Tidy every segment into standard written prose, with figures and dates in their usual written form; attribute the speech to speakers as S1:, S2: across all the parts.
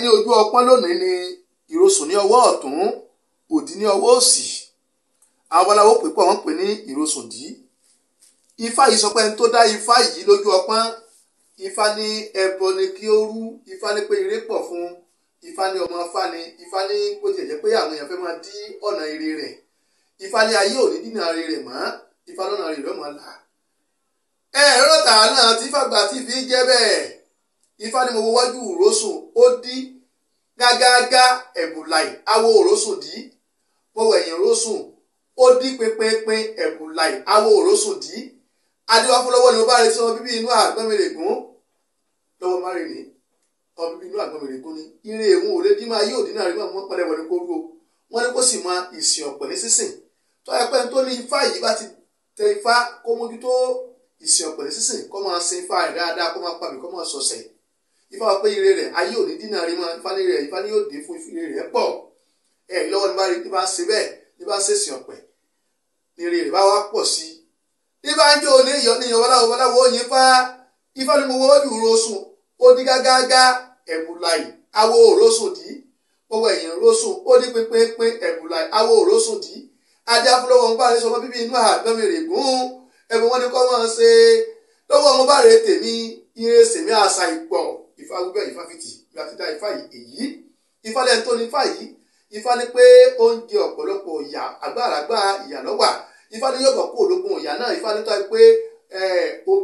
S1: ní ojú ọpọ́n lónìí ni ìrosùn ní ọwọ́ ọ̀tún, òdì ní ọwọ́ òsì. Àwọn babaláwo pè pọ̀, wọ́n pè ní ìrosùn dí. Ifá yìí sọ pé ẹni tó dá ifá yìí lójú ọpọ́n, ifá ní ẹbọ ni kí ó rú, ifá ní pé ire pọ̀ fún, ifá ní ọmọ ifá ni, ifá ní bó tilẹ̀ jẹ́ pé àwọn èèyàn fẹ́ máa dí ọ̀nà ire rẹ̀. Ifá ní ayé ò ní dínà ire rẹ̀ mọ́, ifá lọ́nà ire rẹ̀ mọ́ là. Ẹ rọ́tà náà tí fàgbà tí fi jẹ́ bẹ́ẹ̀. Ifá ní mo wo wájú ìrosùn, ó dí gágágá ẹ̀bùláì, awo òrosùn dí. Mo wẹ̀yìn ìrosùn, ó dí pínpínpín ẹ̀bùláì, awo òrosùn dí. Adéwáfúnlọ́wọ́ ni mo bá retí ọmọ bíbí inú Àgbọnnìrègún. Lọ́wọ́ má rè ní ọmọ bíbí inú Àgbọnnìrègún ni. Ire òun ò lè dín máa yóò dín náà rí mọ́ wọn pẹ́lẹ́ wọlé kó rú o. Wọ́n ní kó sì máa ìsìn ọ̀pẹ̀ ní sísìn. Tó ẹ pẹ́ tó ní ifá yìí bá ti tẹ ifá kó mójútó ìsìn ọ̀pẹ̀ ní sísìn, kó máa sin ifá rẹ̀ dáadáa, kó máa pàmì, kó máa sọ̀sẹ̀. Ifá wa pé ire rẹ̀ ayé ò ní dín náà rí mọ́, ifá ní rẹ̀ ifá ní yóò dé fún ire rẹ̀ pọ̀. Ẹ lọ́wọ́ ní bá rí ní bá ṣe bẹ́ẹ̀ ní bá ṣèṣìn ọ̀pẹ̀ ní ire rẹ̀ bá wá pọ̀ sí i. Ní bá ń jó ní ìyọ̀ ní ìyọ̀ babaláwo babaláwo yín fá. Ifá ni mo wọ́ ojú ìrosùn, ó ní gágágá ẹ̀bùláì, awo òrosùn dí. Owó ẹ̀yìn ìrosùn, ó ní pínpínpín ẹ̀bùláì, awo òrosùn dí. Adé afúnlọ́wọ́ ń bá rẹ sọmọ bíbí inú Àgbọnnìrègún. Ẹ̀bùn wọn ni kọ́ máa ṣe. Lọ́wọ́ wọn bá rẹ tèmi, ire sèmi àṣà ìpọ̀. Ifá wíbẹ̀ ifá fìtì, bí a ti dá ifá yìí èyí. Ifá lẹ́nu tó ní ifá yìí. Ifá ní pé ó ń jẹ ọ̀pọ̀lọpọ̀ ìyà, àgbàlagbà ìyà lọ́wà. Ifá ní yóò bọ̀ kó ológun ìyà náà. Ifá ní tó pé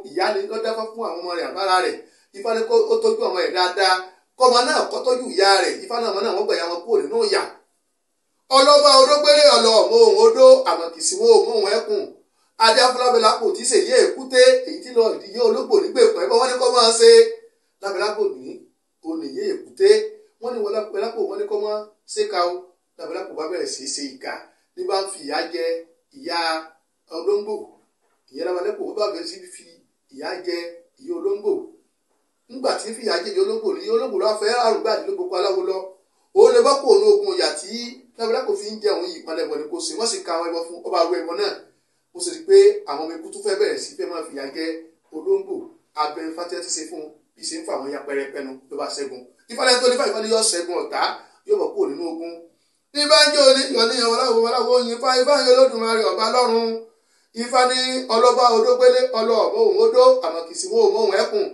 S1: ìyá ni ló dáfá fún àwọn ọmọ rẹ̀ àbára rẹ̀. Ifá ní kó tọ́jú ọmọ rẹ̀ dáadáa, kọ́mọ náà kó tọ́jú ìyá rẹ̀. Ifá náà ọmọ náà wọ́n gbà ya wọn kúrò nínú ìyà. Ọlọ́ba odógbélé ọlọ́mọ òun odó àmọ̀kìsíwò òun ẹkùn. Adé afúlábẹ́lápò tí ṣèyí èkúté èyí tí lọ ìdíyẹ ológbò nígbèkùn ẹ̀bọ wọn ní kó máa ṣe. Lábẹ́lápò ní oníyẹ èkúté wọ́n ní wọlápẹ́lápò wọ́n ní kó máa ṣe ká o. Lábẹ́lápò bá bẹ̀rẹ̀ sí í ṣe ìkà ní bá ń fi ìyà jẹ ìyá olóńgbò. Ìyá lábẹ́lápò bá bẹ̀rẹ̀ sí fi ìyà jẹ ìyá olóńgbò. Ńgbà tí fi ìyà jẹ ìyá olóńgbò ní ìyá olóńgbò ló fẹ́ àrùngbà àdìlógbò gbogbo aláwo lọ. Òun lè bọ́ kó òun ogun ìyà tí lábẹ́lápò fi ń jẹ òun yìí palẹ̀ bọ̀ ni kò sí. Wọ́n sì ka àwọn ẹbọ fún ọba ru ẹbọ náà. Ó sì rí pé àwọn ọmọ ikú tó fẹ́ bẹ̀rẹ̀ sí fẹ́ máa fìyà jẹ olóńgbò. Abẹ fatẹ́ ti ṣe fún bí ṣe ń fa àwọn ya pẹrẹpẹnu ló bá ṣẹ́gun. Ifá lẹ́ni tó ní fáìfá ni yóò ṣẹ́gun ọ̀tá, yóò bọ̀ kúrò nínú ogun. Ní bá ń jó ní ìyọ̀ ní ìyọ̀ babaláwo babaláwo yin ifá, ifá ń yọ Olódùmarè ọba lọ́run. Ifá ní ọlọ́ba odógbélé ọlọ́ọ̀bọ òun odó àmọ̀kìsíwò òun ẹkùn.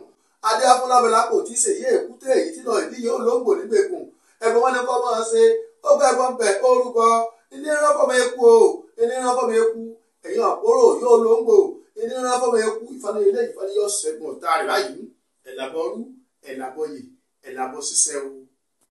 S1: Adé afúnlábẹ́lápò tí ṣèyí èkúté èyí tí lọ ìdíyẹ olóńgbò nígbèkùn. Ẹ̀bùn wọn ni kọ́ máa ṣe. Ó gbẹ́ ẹ̀bọ̀n bẹ̀ orúkọ. Ilé ránfọ̀mọ́ eku o, ilé ránfọ̀mọ́ eku. Ẹ̀yin àpórò yóò lóńgbò. Ilé ránfọ̀mọ́ eku. Ifá ní ilé Ifá ní yóò ṣẹ́gun ọ̀tá rẹ̀ báyìí. Ẹ̀làbọ̀rú, ẹ̀làbọ̀yè, ẹ̀làbọ̀ ṣiṣẹ́ o.